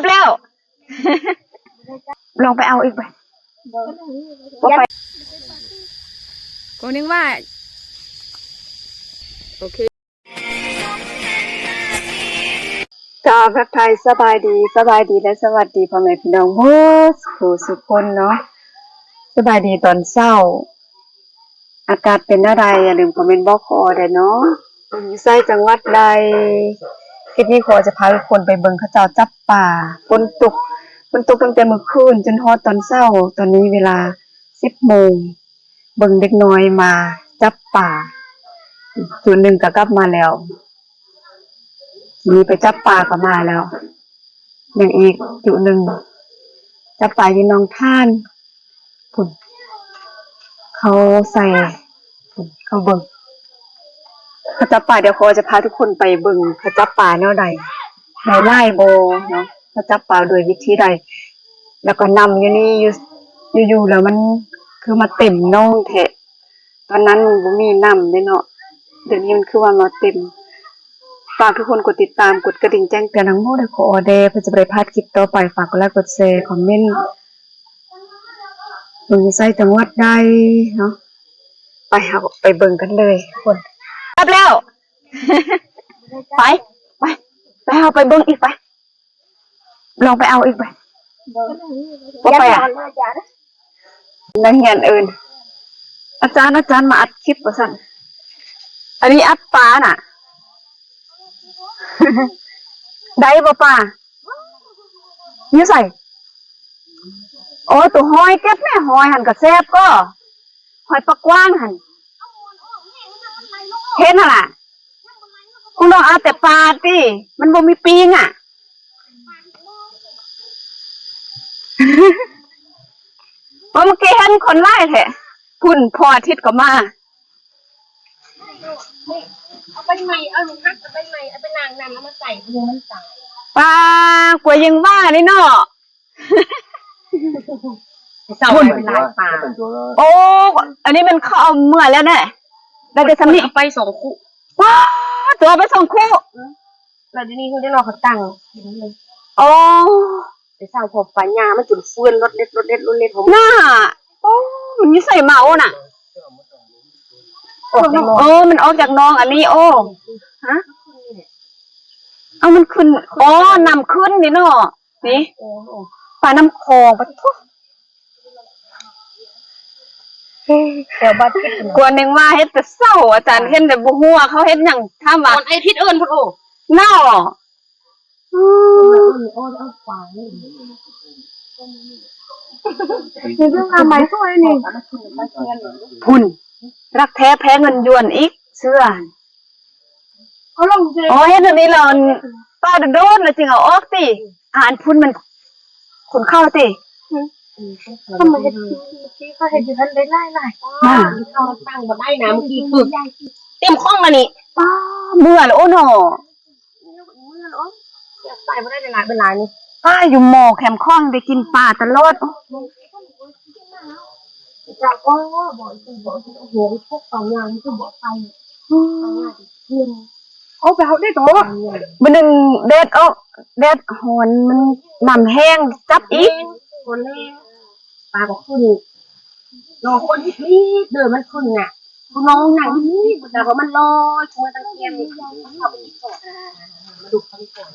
ແລ້ວ ລອງໄປເອົາອີກໄປ ບໍ່ໄປ ກໍນຶກວ່າ ໂອເຄ. ກາບທັກທາຍສະບາຍດີ ສະບາຍດີ ແລະ ສະຫວັດດີພໍ່ແມ່ພີ່ນ້ອງໝົດສູ່ຄົນເນາະ. ສະບາຍດີຕອນເຊົ້າ ອາກາດເປັນແນວໃດ ຢ່າລືມຄອມເມັນບອກຂໍແດ່ເນາະ ຢູ່ໃສ ຈັງຫວັດໃດ. ຄລິບນີ້ຂໍຈະພາທຸກຄົນໄປເບິ່ງເຂົາເຈົ້າຈັບປາ. ຝົນຕົກ ຝົນຕົກຕັ້ງແຕ່ມື້ຄືນຈົນຮອດຕອນເຊົ້າ. ຕອນນີ້ເວລາສິບໂມງ. ເບິ່ງເດັກນ້ອຍມາຈັບປາ ຈຸໜຶ່ງກໍກັບມາແລ້ວ. ມີໄປຈັບປາກໍມາແລ້ວ. ຍັງອີກຈຸໜຶ່ງ ຈັບປາຢູ່ໜອງທານພຸ້ນ. ເຂົາໃສ່ພຸ້ນ ເຂົາເບິ່ງ ເຂົາຈັບປາ. ດຽວຂໍຈະພາທຸກຄົນໄປເບິ່ງເຂົາຈັບປາແນວໃດ ໄດ້ຫຼາຍບໍ່ເນາະ ເຂົາຈັບປາໂດຍວິທີໃດ. ແລ້ວກໍນ້ຳຢູ່ນີ້ ຢູ່ ຢູ່ໆແລ້ວມັນຄືມາເຕັມໜອງແທ້. ຕອນນັ້ນມັນບໍ່ມີນ້ຳເດ້ເນາະ ດຽວນີ້ມັນຄືວ່າມາເຕັມ. ຝາກທຸກຄົນກົດຕິດຕາມ ກົດກະດິ່ງແຈ້ງເຕືອນນຳໝູ່ແດ່ ຂໍແດ່ ເພື່ອຈະບໍ່ໄດ້ພາດຄລິບຕໍ່ໄປ. ຝາກກົດໄລກົດແຊ ຄອມເມັນ ເບິ່ງຢູ່ໃສ ຈັງຫວັດໃດເນາະ. ໄປ ເຮົາໄປເບິ່ງກັນເລີຍທຸກຄົນ. ກັບແລ້ວ ໄປ ໄປ ໄປ ເຮົາໄປເບິ່ງອີກ ໄປ. ລອງໄປເອົາອີກໄປ. ບໍ່ໄປອະ? ນັກຮຽນເອີ້ນ ອາຈານ ອາຈານມາອັດຄລິບວ່າຊັ້ນ. ອັນນີ້ອັດປານະ. ໄດ້ບໍ່ປາ? ຢູ່ໃສ? ໂອ້ ໂຕຫອຍ ເກັບແມ່ ຫອຍຫັ້ນກະແຊບກໍ. ຫອຍປາກກວ້າງຫັ້ນ ເຫັນຫັ້ນລະ. ຄຸນນ້ອງເອົາແຕ່ປາຕິ ມັນບໍ່ມີປີງອະ. ເອີ ເມື່ອກີ້ເຫັນຄົນຫຼາຍແທ້. ພຸ້ນ ພໍ່ອາທິດກໍມາ. ເອົາໄປໃໝ່ ເອົາລົງຫັກ ເອົາໄປໃໝ່ ເອົາໄປລ້າງນ້ຳ ເອົາມາໃສ່ ມັນຕາຍ. ປາ ກວ່າຍັງວ່ານີ້ເນາະ. ເຊົ້າໄປຫຼາຍປາ. ໂອ້ ອັນນີ້ມັນເຂົາເອົາເມືອແລ້ວແນ່ ໄດ້ແຕ່ສ່ຳນີ້. ເອົາໄປສອງຄູ່. ປາ ຕົວເອົາໄປສອງຄູ່. ແລ້ວດຽວນີ້ເຂົາໄດ້ລອກເຂົາຕັ້ງກິນເລີຍ. ໂອ້ ແຕ່ເຊົ້າພໍໄປຫຍ້າມັນຈົນເຟືອນ ລົດເລັດ ລົດເລັດ ລົດເລັດ. ໜ້າ ໂອ້ ມັນຢູ່ໃສມາ ໂອ້ນະ. ອອກຈາກໜອງ. ໂອ້ ມັນອອກຈາກໜອງອັນນີ້. ໂອ້ ຮະ ເອົາ ມັນຂຶ້ນ. ອໍ ນ້ຳຂຶ້ນນີ້ເນາະ. ນີ້ ເອີ ເອີ ປານ້ຳຂອງ. ປາໂທ້ ແຖວບ້ານ ກວ່າແນງວ່າເຮັດແຕ່ເຊົ້າ ອາຈານເຫັນແຕ່ບໍ່ຮູ້ວ່າເຂົາເຮັດຫຍັງ. ຖາມວ່າ ຕອນອາທິດເອີ້ນພຸ້ນ. ໂອ້ ເນາະ. ອື ເອີ ເອີ ເອີ ໄປ ເປັນເລື່ອງລາວໃໝ່ຊ່ວຍນີ້. ພຸ້ນ ລັກແທ້ແພ້ເງິນຢວນອີກ ເຊື່ອ. ເຂົາລົງເຈ ໂອ້ຍ ເຮັດແບບນີ້ແລ້ວ ປາໂດນໆ ແລ້ວຈຶ່ງເອົາອອກຕິ. ອາ ອັນພຸ້ນມັນຂົນເຂົ້າຕິ. ອື ເຂົາມາເຮັດ ເມື່ອກີ້ເຂົາເຮັດຢູ່ຫັ້ນໄດ້ຫຼາຍໆ. ເຂົ້າຕັ້ງບໍ່ໄດ້ນະ ເມື່ອກີ້ປຶກເຕັມຂ້ອງລະນີ້. ປາ ເມື່ອລະ ໂອ້ເນາະ. ເມື່ອລະ ໂອ້ ໃສ່ບໍ່ໄດ້ຫຼາຍເປັນຫຼາຍນີ້. ປາ ຢູ່ໝໍ້ແຄມຂອງໄດ້ກິນປາຕະຫຼອດ. ໂອ້ ເຈົ້າກໍບໍ່ ບໍ່ ບໍ່ ບໍ່ ພວກປາຍ່າງຄືບໍ່ໃສ່. ອື ເອົາໄປເຮົາໄດ້ໂຕ. ມື້ໜຶ່ງແດດອອກ ແດດຮ້ອນ ມັນນ້ຳແຫ້ງ ຈັບອີກ. ປາກໍຂຶ້ນ ລອຄົນອີກນິດເດີ ມັນຂຶ້ນນະ. ຜູ້ນ້ອງນັ່ງອີກນິດ ແຕ່ວ່າມັນລອຍເມືອຕັ້ງແຄມນີ້ ເຂົ້າໄປອີກກ່ອນ ມາດຸເຂົາໄປກ່ອນ.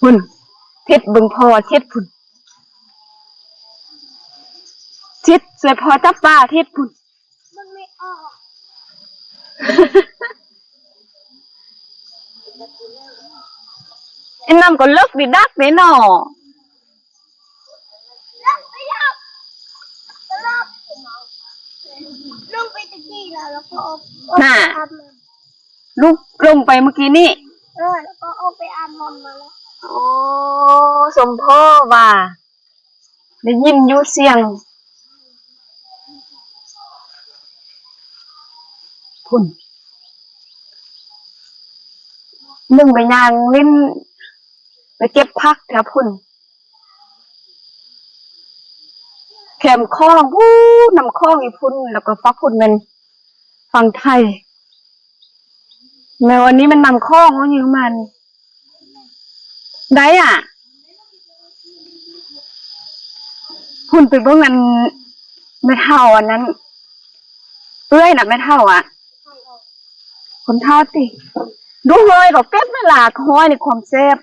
ພຸ້ນ ທິດເບິ່ງພໍ່ອາທິດພຸ້ນ. ທິດຊ່ວຍພໍ່ຈັບປາອາທິດພຸ້ນ. ເບິ່ງໄມ່ອອກ. ໄອ້ນ້ຳກໍເລິກດີດັກເດ້ເນາະ. ເລິກໄປແລ້ວ ເລິກ ເລິກ ລົງໄປແຕ່ກີ້ແລ້ວ ແລ້ວກໍອອກ ໜ້າ ອອກໄປອາບນ້ຳ. ລຸກ ລົງໄປເມື່ອກີ້ນີ້. ເອີ ແລ້ວກໍອອກໄປອາບນ້ຳມາແລ້ວ. ໂອ້ ສົມພໍວ່າ ໄດ້ຍິນຢູ່ສຽງ ພຸ້ນ ໜຶ່ງໄປຍ່າງຫຼິ້ນ ໄປເກັບຜັກແຖວພຸ້ນ ແຄມຂອງພຸ້ນ ນ້ຳຂອງຢູ່ພຸ້ນ ແລ້ວກໍຝັ່ງພຸ້ນແມ່ນຝັ່ງໄທ. ແລ້ວອັນນີ້ມັນນຳຂອງເຮົາຢູ່ມານີ້ ໄດ້ອະ. ພຸ້ນໄປເບິ່ງອັນແມ່ເຖົ້າອັນນັ້ນ ເອື້ອຍນະ ແມ່ເຖົ້າອະ ຄົນເຖົ້າຕິ ດູຫອຍກໍເກັບເວລາ ຫອຍໃນຄວາມແຊບ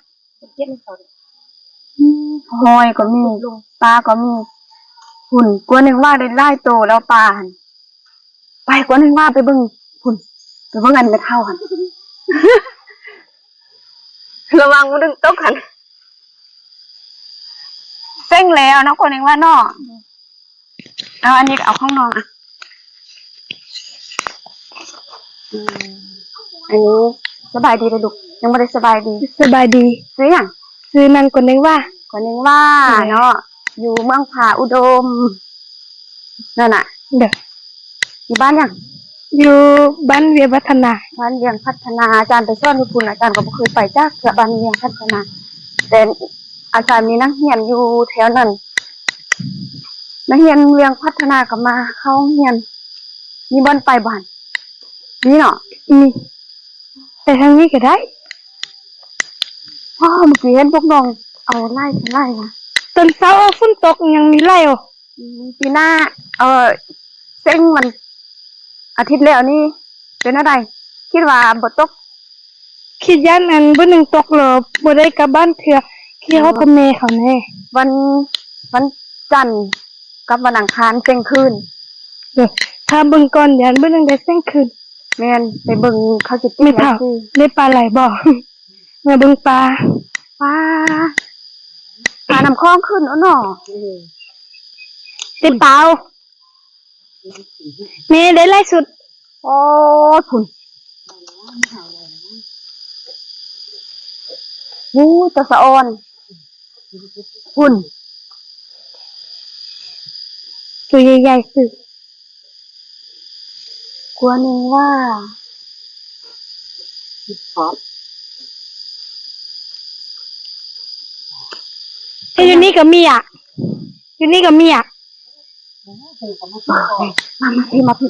ອືມ ຫອຍກໍມີ ປາກໍມີ. ພຸ້ນ ກວນຍັງວ່າໄດ້ຫຼາຍໂຕແລ້ວປາຫັ້ນ. ໄປ ກວນຍັງວ່າໄປເບິ່ງ ພຸ້ນ ໄປເບິ່ງອັນແມ່ເຖົ້າຫັ້ນ ລະວັງບໍ່ດຶງຕົກຫັ້ນ. ເສັງແລ້ວເນາະ ກວນຍັງວ່າເນາະ. ເອົາ ອັນນີ້ກໍເອົາຂອງນ້ອງອະ. ອືມ ອັນນີ້ສະບາຍດີເດີ້ລູກ. ຍັງບໍ່ໄດ້ສະບາຍດີ. ສະບາຍດີ. ຊື່ຫຍັງ? ຊື່ນາງກວນແດງວ່າ. ກວນແດງວ່າເນາະ ຢູ່ເມືອງຜາອຸດົມນັ້ນນະ. ເດີ້ ຢູ່ບ້ານຫຍັງ? ຢູ່ບ້ານວຽງພັດທະນາ. ບ້ານວຽງພັດທະນາ. ອາຈານໄປສອນຢູ່ພຸ້ນ ອາຈານກໍບໍ່ເຄີຍໄປຈັກເທື່ອ ບ້ານວຽງພັດທະນາ. ແຕ່ອາຈານມີນັກຮຽນຢູ່ແຖວນັ້ນ ນັກຮຽນວຽງພັດທະນາກໍມາເຂົ້າໂຮງຮຽນ. ມີບ່ອນໄປບໍ່ຫັ້ນ? ມີເນາະ. ມີ. ໄປທາງນີ້ກໍໄດ້. ອໍ ເມື່ອກີ້ເຫັນພວກນ້ອງເອົາຫຼາຍເທົ່າໃດວະ? ຕອນເຊົ້າຝົນຕົກຍັງມີຫຼາຍ. ອືມ ປີໜ້າ ເອີ ເສັງວັນອາທິດແລ້ວນີ້ເປັນແນວໃດ? ຄິດວ່າບໍ່ຕົກ? ຄິດຢ້ານອັນມື້ໜຶ່ງຕົກແລ້ວບໍ່ໄດ້ກັບບ້ານເທື່ອ ຄິດຮອດ ອໍ ພໍ່ແມ່ເຂົາແດ່. ວັນ ວັນຈັນກັບວັນອັງຄານເສັງຄືນ. ເອີ ຖ້າເບິ່ງກ່ອນ ຢ້ານມື້ໜຶ່ງໄດ້ເສັງຄືນ. ແມ່ນ ໄປເບິ່ງເຂົາຊິ ແມ່ເຖົ້າ ໄດ້ປາຫຼາຍບໍ່? ມາເບິ່ງປາ. ປາ ປານ້ຳຂອງຂຶ້ນເນາະ. ເອີ ຕິດເປົາ. ແມ່ໄດ້ຫຼາຍສຸດ. ໂອ້ຍ ພຸ້ນ ໂອ້ ຕາສະອອນ ພຸ້ນ ຕົວໃຫຍ່ໆ ສຸດ. ກວນແດງວ່າ ເອີ ຢູ່ນີ້ກໍມີອະ ຢູ່ນີ້ກໍມີອະ. ມາ ມາ ມາພີ້ ມາພີ້.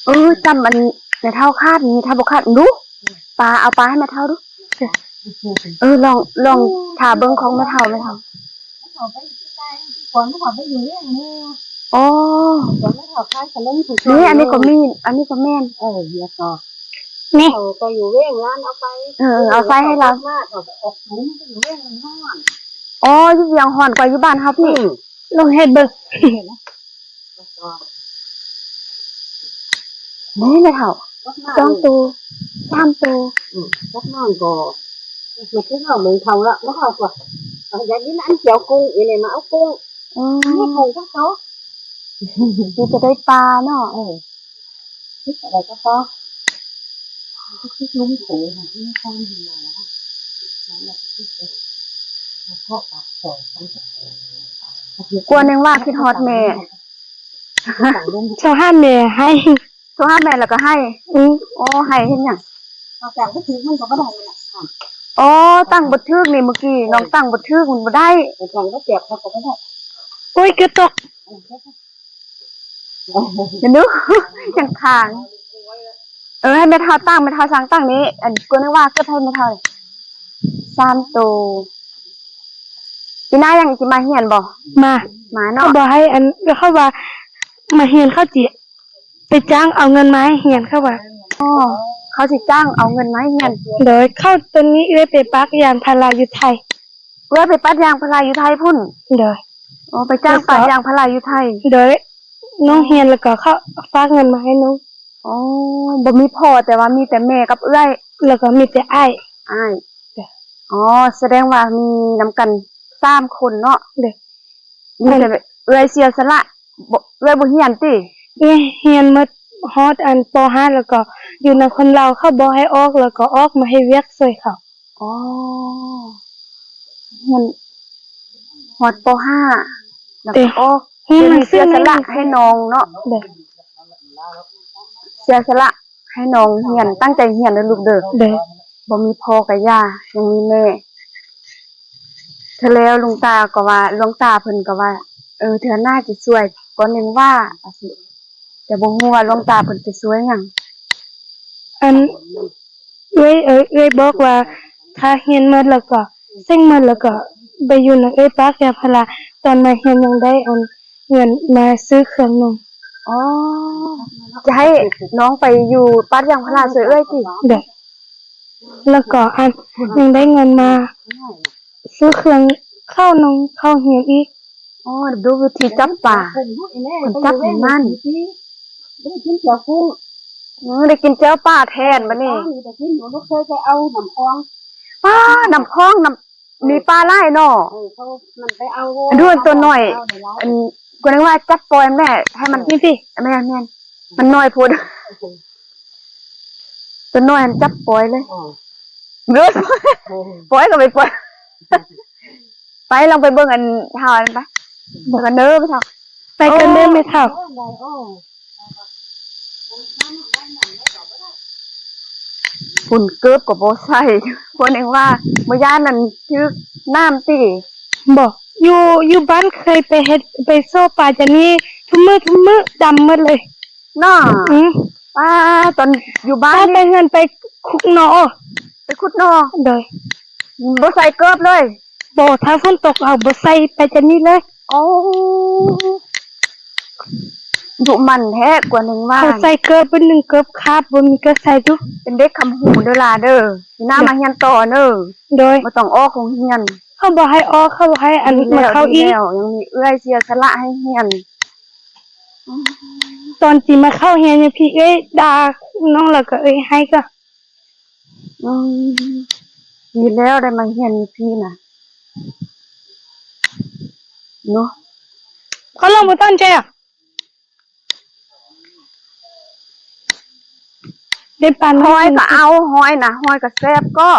ເອີ ຈຳອັນແມ່ເຖົ້າຄາດນີ້ ຖ້າບໍ່ຄາດ ດູ ປາ ເອົາປາໃຫ້ແມ່ເຖົ້າດູ. ເອີ ລອງ ລອງຖ້າເບິ່ງຂອງແມ່ເຖົ້າ ແມ່ເຖົ້າ. ແມ່ເຖົ້າໄປຢູ່ໃສ ກ່ອນແມ່ເຖົ້າໄປຢູ່ວຽງນີ້. ອໍ ກ່ອນແມ່ເຖົ້າຂາຍຂະໜົມ. ນີ້ ອັນນີ້ກໍມີ ອັນນີ້ກໍແມ່ນ. ເອີ ແລ້ວກໍ ນີ້ ເຂົາໄປຢູ່ວຽງ ຫຼານເອົາໄປ. ເອີ ເອົາໃສ່ໃຫ້ລາວ. ມາ ເຂົາໄປອອກສູງ ໄປຢູ່ວຽງມັນຮ້ອນ. ອໍ ຢູ່ວຽງຮ້ອນກວ່າຢູ່ບ້ານເຮົາພີ້. ອືມ ລອງເຮັດເບິ່ງ. ນີ້ແມ່ເຖົ້າ ສອງໂຕ ສາມໂຕ. ອືມ ຈັກໜ້ອຍກໍມາກິນເຫຼົ້າເມືອງເຖົ້າລະ ມາເຂົ້າກວ່າ ຢາກກິນອັນຈຽວກຸ້ງ ອີນີ້ມາເອົາກຸ້ງ. ອືມ ນີ້ກຸ້ງຈັກໂຕ ມີແຕ່ໄດ້ປາເນາະ. ເອີ ມີແຕ່ໄດ້ປາ ຕິດລຸ່ມໂຂງ ກວນແດງວ່າຄິດຮອດແມ່. ໂທຫາແມ່ໃຫ້ ໂທຫາແມ່ແລ້ວກໍໄຫ້. ອື ໂອ້ ໄຫ້ເຮັດຫຍັງ? ເອົາຕັ້ງບໍ່ຖືກມັນກໍບໍ່ໄດ້ນະ. ອໍ ຕັ້ງບໍ່ຖືກນີ້ ເມື່ອກີ້ນ້ອງຕັ້ງບໍ່ຖືກ ມັນບໍ່ໄດ້. ຕັ້ງບໍ່ແຈບເຂົາກໍບໍ່ໄດ້. ໂອ້ຍ ເກືອບຕົກ. ເອີ ເດີ ຍັງຄ້າງ. ເອີ ໃຫ້ແມ່ເຖົ້າຕັ້ງ ແມ່ເຖົ້າສັ່ງຕັ້ງນີ້ ອັນ ກວນແດງວ່າເກັບໃຫ້ແມ່ເຖົ້າ ສາມໂຕ. ປີໜ້າຍັງຊິມາຮຽນບໍ່? ມາ ມາເນາະ. ເຂົາບໍ່ໃຫ້ ອັນ ເຂົາວ່າມາຮຽນ ເຂົາຊິໄປຈ້າງເອົາເງິນມາໃຫ້ຮຽນ ເຂົາວ່າ. ອໍ ເຂົາຊິຈ້າງເອົາເງິນມາໃຫ້ຮຽນ. ໂດຍ ເຂົາ ຕອນນີ້ເອື້ອຍໄປປາກຢາງພາລາຢູ່ໄທ. ເອື້ອຍໄປປາກຢາງພາລາຢູ່ໄທພຸ້ນ. ໂດຍ ອໍ ໄປຈ້າງປາກຢາງພາລາຢູ່ໄທ. ໂດຍ ນ້ອງຮຽນແລ້ວກໍເຂົາຝາກເງິນມາໃຫ້ນ້ອງ. ອໍ ບໍ່ມີພໍ່ ແຕ່ວ່າມີແຕ່ແມ່ກັບເອື້ອຍ ແລ້ວກໍມີແຕ່ອ້າຍ. ອ້າຍ. ອໍ ສະແດງວ່າມີນຳກັນສາມຄົນເນາະ. ໂດຍ ມີແຕ່ເອື້ອຍເສຍສະຫຼະ. ບໍ່ ເອື້ອຍບໍ່ຮຽນຕິ? ເອື້ອຍຮຽນໝົດຮອດອັນ ປໍຫ້າ ແລ້ວກໍຢູ່ນຳຄົນລາວ ເຂົາບໍ່ໃຫ້ອອກ ແລ້ວກໍອອກມາເຮັດວຽກຊ່ວຍເຂົາ. ອໍ ຮຽນຮອດ ປໍຫ້າ ແລ້ວກໍອອກ. ຮຽນໜັງສື ເສຍສະຫຼະໃຫ້ນ້ອງເນາະ. ໂດຍ ເສຍສະຫຼະໃຫ້ນ້ອງຮຽນ ຕັ້ງໃຈຮຽນເດີລູກເດີ. ໂດຍ ບໍ່ມີພໍ່ກໍຢ່າ ຍັງມີແມ່. ເທື່ອແລ້ວຫຼວງຕາກໍວ່າ ຫຼວງຕາເພິ່ນກໍວ່າ ເອີ ເທື່ອໜ້າຈະຊ່ວຍ ກໍແນງວ່າ ແຕ່ບໍ່ຮູ້ວ່າຫຼວງຕາເພິ່ນຈະຊ່ວຍຫຍັງ. ອັນ ເອື້ອຍ ເອີ ເອື້ອຍບອກວ່າ ຖ້າຮຽນໝົດແລ້ວກໍ ເສັງໝົດແລ້ວກໍໄປຢູ່ນຳເອື້ອຍປາກຢາງພາລາ. ຕອນມາຮຽນຍັງໄດ້ອັນເງິນມາຊື້ເຄື່ອງນຸ່ງ. ອໍ ຈະໃຫ້ນ້ອງໄປຢູ່ປາກຢາງພາລາຊ່ວຍເອື້ອຍຕິ? ໂດຍ. ແລ້ວກໍອັນ ຍັງໄດ້ເງິນມາຊື້ເຄື່ອງເຂົ້ານຸ່ງເຂົ້າຮຽນອີກ. ອໍ ດູວິທີຈັບປາ ເພິ່ນຈັບໃຫ້ມັນ ໄດ້ກິນແຈ່ວກຸ້ງ ເອີ ໄດ້ກິນແຈ່ວປາແທນບັດນີ້. ປານີ້ໄດ້ກິນຢູ່ ລູກເຄີຍໄປເອົານ້ຳຂອງ ປານ້ຳຂອງ ນ້ຳ ມີປາຫຼາຍເນາະ. ເອີ ເຂົານັ້ນໄປເອົາ ອັນໂດນຕົວນ້ອຍ ເອົາໄດ້ຫຼາຍ ອັນ ກໍເອີ້ນວ່າຈັບປ່ອຍແມ່ ໃຫ້ມັນ ນີ້ຕິ ແມ່ນໆ ມັນນ້ອຍໂພດ. ຕົວນ້ອຍຫັ້ນຈັບປ່ອຍເລີຍ. ເອີ ເດີ ເອີ ປ່ອຍກໍໄປປ່ອຍ. ໄປ ລອງໄປເບິ່ງອັນທ້າວນັ້ນໄປ. ໄປກັນເດີແມ່ເຖົ້າ ໄປກັນເດີແມ່ເຖົ້າ. ພຸ້ນເກີບກໍບໍ່ໃສ່ ເພາະແນງວ່າບໍ່ຢ້ານນັ້ນຖືກນ້ຳຕິ. ບໍ່ ຢູ່ ຢູ່ບ້ານເຄີຍໄປເຮັດ ໄປຊອກປາຈານີ້ທຸກມື້ ທຸກມື້ ດຳໝົດເລີຍ. ເນາະ ອືມ ປ້າ ຕອນຢູ່ບ້ານນີ້ ໄປເຮືອນໄປຂຸດໜໍ່ ໄປຂຸດໜໍ່. ໂດຍ. ບໍ່ໃສ່ເກີບເລີຍ? ບໍ່ ຖ້າຝົນຕົກເຮົາບໍ່ໃສ່ໄປຈານີ້ເລີຍ. ໂອ້ ດຸໝັ່ນແທ້ ກວ່າໜຶ່ງວ່າ ເຂົາໃສ່ເກີບ ບາດໜຶ່ງເກີບຂາດ ບໍ່ມີເກີບໃສ່ດຸ. ເປັນເດັກຄຳຮູ້ເດີຫຼາເດີ ປີໜ້າ ໂດຍ ມາຮຽນຕໍ່ເດີ. ໂດຍ. ບໍ່ຕ້ອງອອກໂຮງຮຽນ ເຂົາບໍ່ໃຫ້ອອກ ເຂົາບໍ່ໃຫ້ອັນ ດີແລ້ວ ມາເຂົ້າອີກ ດີແລ້ວ ຍັງມີເອື້ອຍເສຍສະຫຼະໃຫ້ຮຽນ. ຕອນຊິມາເຂົ້າຮຽນຢູ່ພີ້ ເອື້ອຍດ່ານ້ອງ ແລ້ວກໍເອື້ອຍໄຫ້ກໍ ອືມ ດີແລ້ວໄດ້ມາຮຽນຢູ່ພີ້ນະ ເນາະ. ເຂົາລອງບໍ່ຕ້ອນແຈ ເດັດປານ ຫອຍກໍເອົາ ຫອຍນະ ຫອຍກໍແຊບກໍ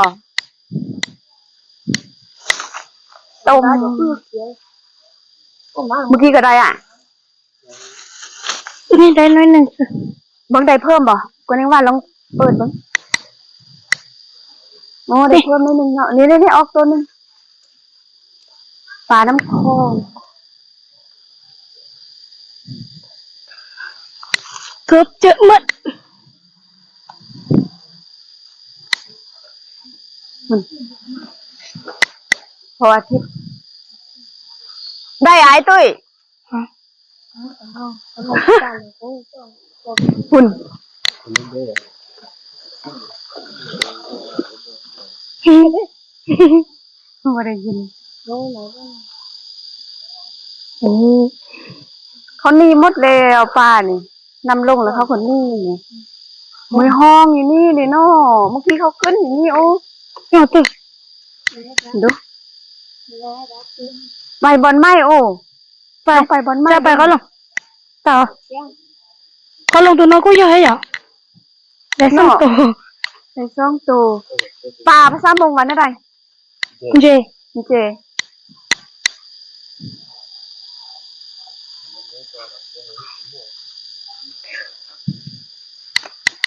ຕົ້ມ ເມື່ອກີ້ກໍໄດ້ອະ. ນີ້ໄດ້ໜ້ອຍໜຶ່ງ. ເບິ່ງໄດ້ເພີ່ມບໍ່? ກວນຍັງວ່າລອງເປີດເບິ່ງ. ໂອ້ ໄດ້ເພີ່ມໜ້ອຍໜຶ່ງເນາະ. ນີ້ໆ ອອກໂຕໜຶ່ງ. ປານ້ຳຂອງ ເກືອບເຈີໝົດ. ອືມ ພໍອາທິດ ໄດ້ອ້າຍຕຸ້ຍ. ພຸ້ນ ບໍ່ໄດ້ຍິນ. ໂອ້ ເຂົາໜີໝົດແລ້ວ ປານີ້ ນ້ຳລົງແລ້ວເຂົາກໍໜີນີ້. ໂອ້ຍ ຮ້ອງຢູ່ນີ້ເດເນາະ ເມື່ອກີ້ເຂົາຂຶ້ນຢູ່ນີ້. ໂອ້ ເນາະ ເຕີ ດູ ໄປບ່ອນໃໝ່. ໂອ້ ໄປ ໄປບ່ອນໃໝ່ ຈະໄປເຂົາລົງ ຕາ ເຂົາລົງໂຕນ້ອຍກູເຢີເຫຍ ໄດ້ສອງໂຕ ໄດ້ສອງໂຕ. ປາພາສາມົ້ງວ່າແນວໃດ? ເຈ ເຈ.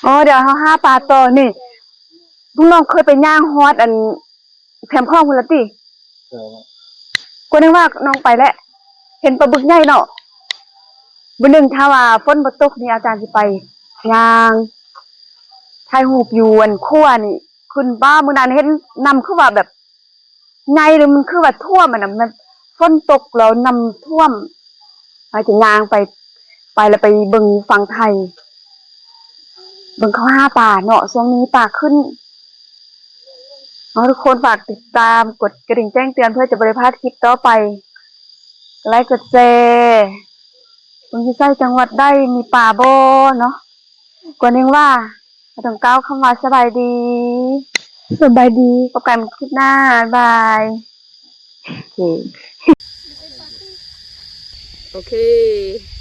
ໂອ້ ດຽວເຮົາຫາປາຕໍ່ນີ້. ພວກນ້ອງເຄີຍໄປຍ່າງຮອດອັນ ແຄມຂອງພຸ້ນລະຕິ? ເອີ ກວນຍັງວ່ານ້ອງໄປແຫຼະ ເຫັນປາບຶກໃຫຍ່ເນາະ. ມື້ໜຶ່ງຖ້າວ່າຝົນບໍ່ຕົກນີ້ ອາຈານຊິໄປຍ່າງຖ່າຍຮູບຢູ່ອັນຂົວນີ້ ຂຶ້ນ ປ້າ ມື້ນັ້ນເຫັນນ້ຳຄືວ່າແບບໃຫຍ່ ຫຼືມັນຄືວ່າຖ້ວມຫັ້ນນະ ແບບຝົນຕົກແລ້ວນ້ຳຖ້ວມ. ອາຈຈະຍ່າງໄປ ໄປແລ້ວໄປເບິ່ງຝັ່ງໄທ ເບິ່ງເຂົາຫາປາເນາະ ຊ່ວງນີ້ປາຂຶ້ນ. ເອົາ ທຸກຄົນຝາກຕິດຕາມ ກົດກະດິ່ງແຈ້ງເຕືອນ ເພື່ອຈະບໍ່ໄດ້ພາດຄລິບຕໍ່ໄປ. ກົດໄລ ກົດແຊ ເບິ່ງຢູ່ໃສ ຈັງຫວັດໃດ ມີປາບໍ່ເນາະ. ກວນຍັງວ່າ ກໍຕ້ອງກ່າວຄຳວ່າສະບາຍດີ. ສະບາຍດີ. ພົບກັນຄລິບໜ້າ. ບາຍບາຍ. ໂອເຄ ໂອເຄ.